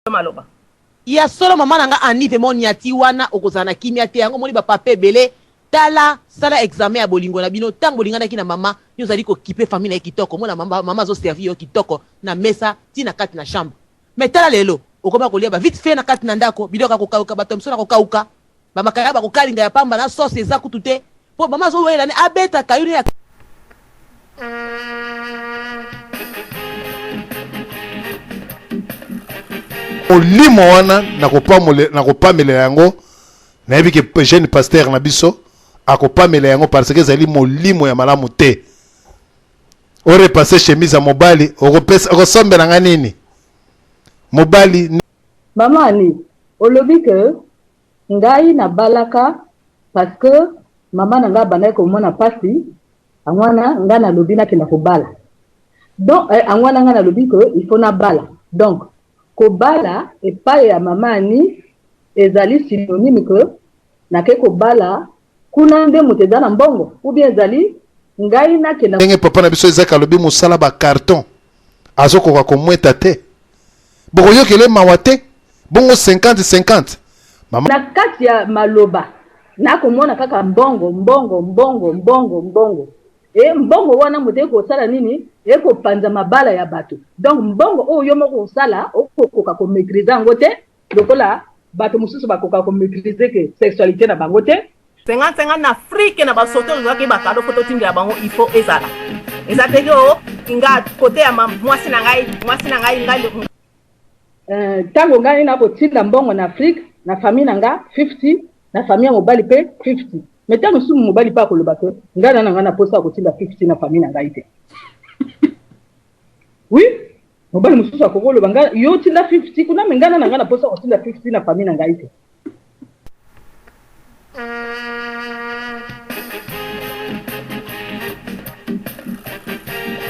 Maloba. Ya solo maman na nga Annie vraiment oniati wana okozala na kimia te yango omoni ba papa ebele tala sala examen ya bolingo na bino tango bolinganaki na maman yo ozali ko kipe famille na ye kitoko omona maman azo servir yo kitoko na mesa ti na kati na chambre mais tala lelo okoma kolia ba vite fait na kati na ndako biloko ya kokauka ba thomson ya kokauka ba makayabo ya kokalinga ya pamba na sauce eza kutu te po maman azo wela ne abeta kayu ne ya Molimo wana nakopamela yango, nayebi ke jeune pasteur na biso akopamela yango parce que ezali molimo ya malamu te. Orepasse chemise ya mobali, okopesa okosombela nga nini? Mobali Maman Annie, olobi que ngai nabalaka parce que maman na ngai abandaki komona pasi, yango wana ngai nalobi nakenda kobala. Donc eh, yango wana ngai nalobi que il faut nabala. Donc kobala epai ya maman Annie ezali synonyme que nake kobala kuna nde moto eza na mbongo ou bien ezali ngai nakenda ndenge papa na biso Isaac alobi mosala ba carton azokoka komweta te bokoyokele mawa te bongo 50 50 mama na kati ya maloba nakomona kaka mbongo mbongo mbongo mbongo mbongo e mbongo wana moto ekosala nini ekopanza mabala ya bato donc mbongo oyo yo moko osala okokoka komaîtrise yango te lokola bato mosusu bakoka komaîtrise ke sexualité na bango te 50 50 na Afrique na ba soto tozwaki ba cadeau faut totindela bango il faut ezala eza te ke o nga kote ya mwasi na ngai mwasi na ngai ngai Ntango euh, ngai nakotinda mbongo na Afrique na famille na nga 50 na famille ya mobali mpe 50 mais ntango mosusu mobali mpe akoloba ke ngai na na ngai na mposa ya kotinda 50 na famille na ngai te oui mobali mosusu akoki koloba ngai yo otinda 50 kuna me ngai na na ngai na mposa ya kotinda 50 na famille na ngai te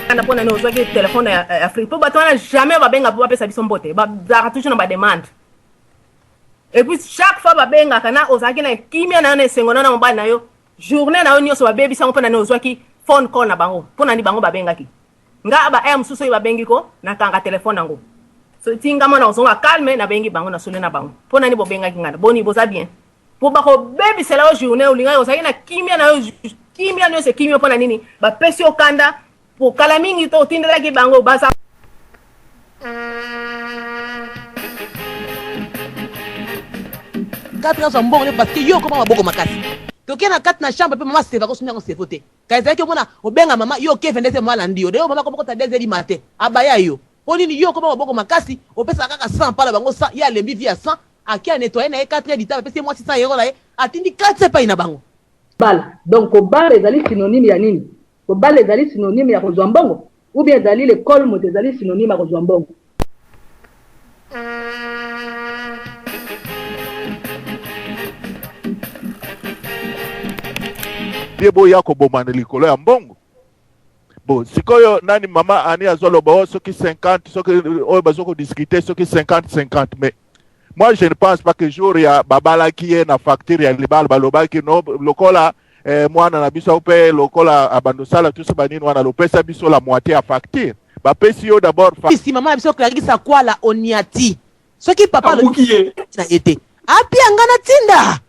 Wana pona nini ozwaki telefone ya Afrique mpo bato wana jamais babenga mpo bapesa biso mbote bazalaka toujours na bademande et puis chaque fois babengaka na ozalaki na kimia na yo na esengo na yo na mobali na yo journée na yo nyonso babebisi yango mpo na nini ozwaki phone call na bango mpo na nini bango babengaki nga ba heure mosusu oyo babengi ko nakanga telefone yango so ti nga mwana ozonga calme nabengi bango nasoli na bango mpo nani bobengaki nga boni boza bien mpo bakobebisela yo journée olingaki ozalaki na kimia na yo kimia nyonso ekimi yo mpo na nini bapesi yo kanda po kala mingi to otindelaki bango baza Kati azwa mbongo ne parce que yo okoma maboko makasi toke na kati na chambre mpe mama seva kosumi yango sevo te ka ezalaki omona obenga mama yo oke 22 mama alandi yo dayo mama akoma kota 2 du matin abaya yo mpo nini yo okoma maboko makasi opesaka kaka 100 pala bango 100 ye alembi vie ya 100 ake anettoye na ye 4 heures du temps bapesi ye mwasi 100 euro na ye atindi 4 epai na bango Bala donc kobala ezali synonyme ya nini? Kobala ezali synonyme ya kozwa mbongo? Ou bien ezali l'ecole moto ezali synonyme ya kozwa mbongo? Ye boya kobomana likolo ya mbongo. Bon, sikoyo nani mama Annie azoloba oh, soki 50 soki oyo bazo ko discuter soki 50 50 mais moi je ne pense pas que jour ya babalaki ye na facture ya libala balobaki no lokola eh, mwana na biso mpe lokola abando sala tuso banini wana lopesa biso la moitié ya facture bapesi yo d'abord fa Si mama na biso Clarisse Akwala oniati soki papa Abuki ye. na ye te apia nga na tinda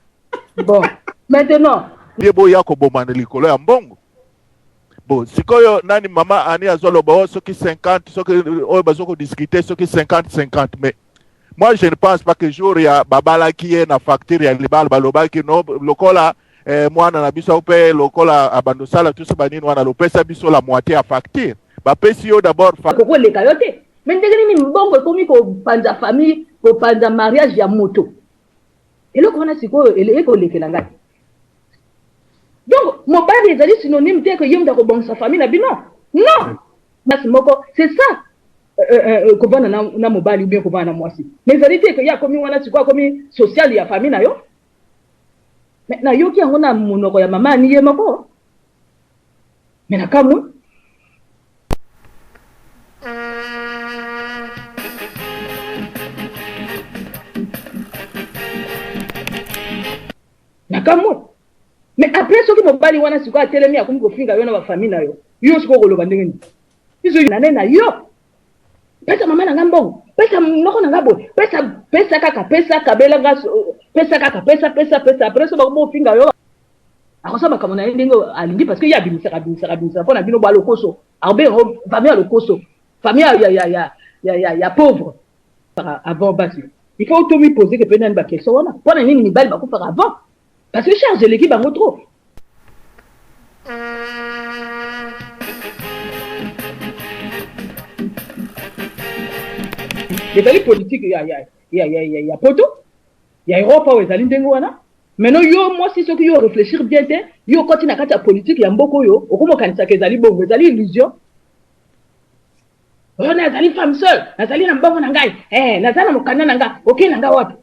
Bon, maintenant ye boya kobomana likolo ya mbongo Bon, sikoyo nani mama Annie azoloba oh, soki 50 soki oyo bazo ko discuter soki 50 50 mais moi je ne pense pas que jour ya babalaki ye na facture ya libala balobaki no lokola eh, mwana na biso mpe lokola abando sala tuso banini wana lopesa biso la moitié ya facture bapesi yo d'abord fa Akoki koleka yo te. Mais ndenge nini mbongo ekomi kopanza famille, kopanza mariage ya moto? Eloko wana sikoyo ekolekela ngai. Donc mobali ezali synonyme te que ye moto akobongisa famille na bino. Non! Mwasi moko, c'est ça. Euh, euh, euh, kovanda na, na mobali ou bien kovanda na mwasi. Mais ezali te que ye akomi wana sikoyo akomi social ya famille na yo. Mais nayoki yango na monoko ya mama ani ye moko. Mais nakamwe. Nakamwe. Mais après soki mobali wana sikoyo atelemi akomi kofinga yo na ba famille na yo, yo sikoyo okoloba ndenge nini? Biso na na yo. Pesa mama na nga mbongo. Pesa noko na nga boye, pesa pesa kaka, pesa kabela nga, pesa kaka, pesa pesa pesa. Après so bakomo ofinga yo, akosala makambo na ye ndenge alingi, parce que ye abimisaka abimisaka abimisaka mpo na bino bwa lokoso, akobenga ngo famille ya lokoso, famille ya ya ya ya ya ya pauvre. Avant basi, il faut tomi poser ke mpe nani ba question wana, mpo na nini mibali bakufaka avant? Parce que charge eleki bango trop. Ezali politique ya ya ya ya ya, ya poto ya Europe oyo ezali ndenge wana. Maintenant yo mwasi, soki yo réfléchir bien te, yo okoti na kati ya politique ya mboka oyo, okoma okanisaka ezali bongo, ezali illusion. Oyo nazali femme seule, nazali na mbongo na ngai, eh, nazali na mokanda na ngai, okei na ngai wapi?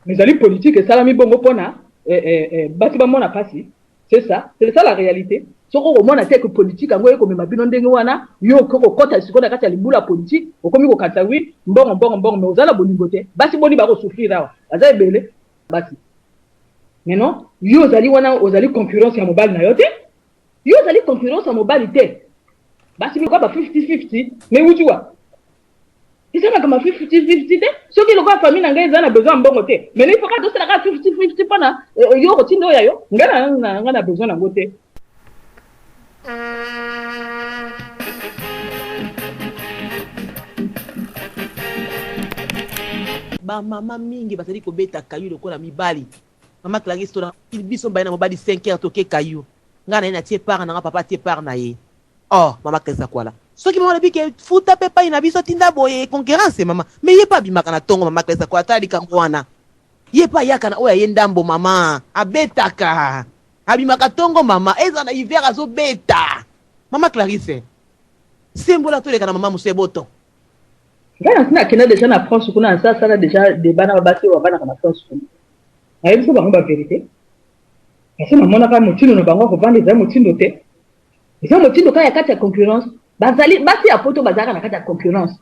Ezali politique esalami bongo mpona eh, eh, eh, basi bamona mpasi. C'est ça, c'est ça la réalité. Soki okomona te ke politique yango ekomema bino ndenge wana, yo okoki kokɔta sikoyo na kati ya libula politique, okomi kokanisa wi mbongo mbongo mbongo, mais oza na bolingo te. Basi boni bakosouffrir awa? Baza ebele basi. Maintenant yo ozali wana, ozali concurrence ya mobali na yo te, yo ozali concurrence ya mobali te. Basi lokola ba 50-50, mais wuti wa eza makambo ya 50-50 te. Soki lokola famille na ngai eza na besoin ya mbongo te, mais il faut kaka tosala kaka 50-50 mpona yo kotinda oyo ya yo, ngai na ngai na besoin nango te. Bamama mingi bazali kobeta kayu lokola mibali. Mama Clarisse, tona biso mbaye na mobali 5 heures toke kayu, ngai na ye natie part na nga, papa atie part na ye. Oh mama Clarisse Akwala, soki mama alobi ke futa mpe pai na biso, tinda boye, concurrence mama. Mais ye mpe abimaka na ntongo. Mama Clarisse Akwala, tala likambo wana, ye mpe ayaka na oyo aye ndambo. Mama abetaka, abimaka ntongo mama, eza na hiver azobeta. Mama Clarisse, sembola, toleka na mama mosu eboto. Ngai nasi nakenda déjà na France kuna, nasasala déjà débat na babasi oyo bavandaka na France kuna, nayebisa bango bavérité, parce namonaka motindo na bango akovanda ezali motindo te, eza motindo kaka ya kati ya concurrence. Bazali basi ya poto, bazalaka na kati ya concurrence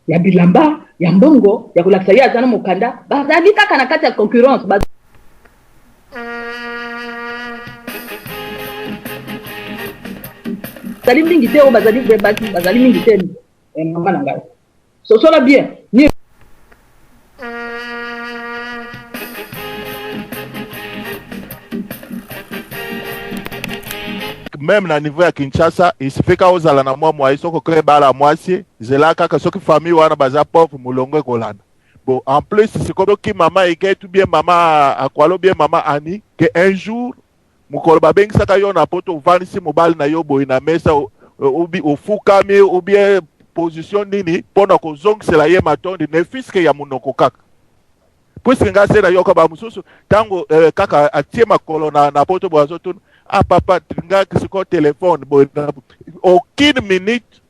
ya bilamba, ya mbongo, ya kolakisa ye aza na mokanda. Bazali kaka na kati ya concurrence. Bazali mingi te oyo bazali vrai basi, bazali mingi te. Mama na ngai, sosola bien ni. Même na niveau ya Kinshasa, il suffit ka ozala na mwa mwai, soki okoki ebala mwasi, zela kaka soki famille wana baza pauvre, molongo ekolanda. Bon, en plus sikoyo soki mama Egetu bien, mama Akwalo bien, mama Ani, ke un jour mokolo babengisaka yo na poto, ovandisi mobali na yo boye na mesa, obi ofukami ou bien position nini mpona kozongisela ye matondi, ne fût-ce que ya monoko kaka, puisque nga se nayoka bamosusu ntango kaka atie makolo na poto boye, azotuna: "Ah papa, nga sikoyo telefone boye na aucune minute."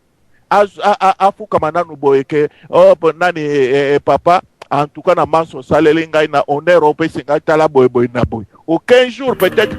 Afukama nanu boye ke: "Oh, nani, papa, en tout cas na manso osaleli ngai, na honneur opesi ngai, tala boye boye na boye." Aucun jour peut-être.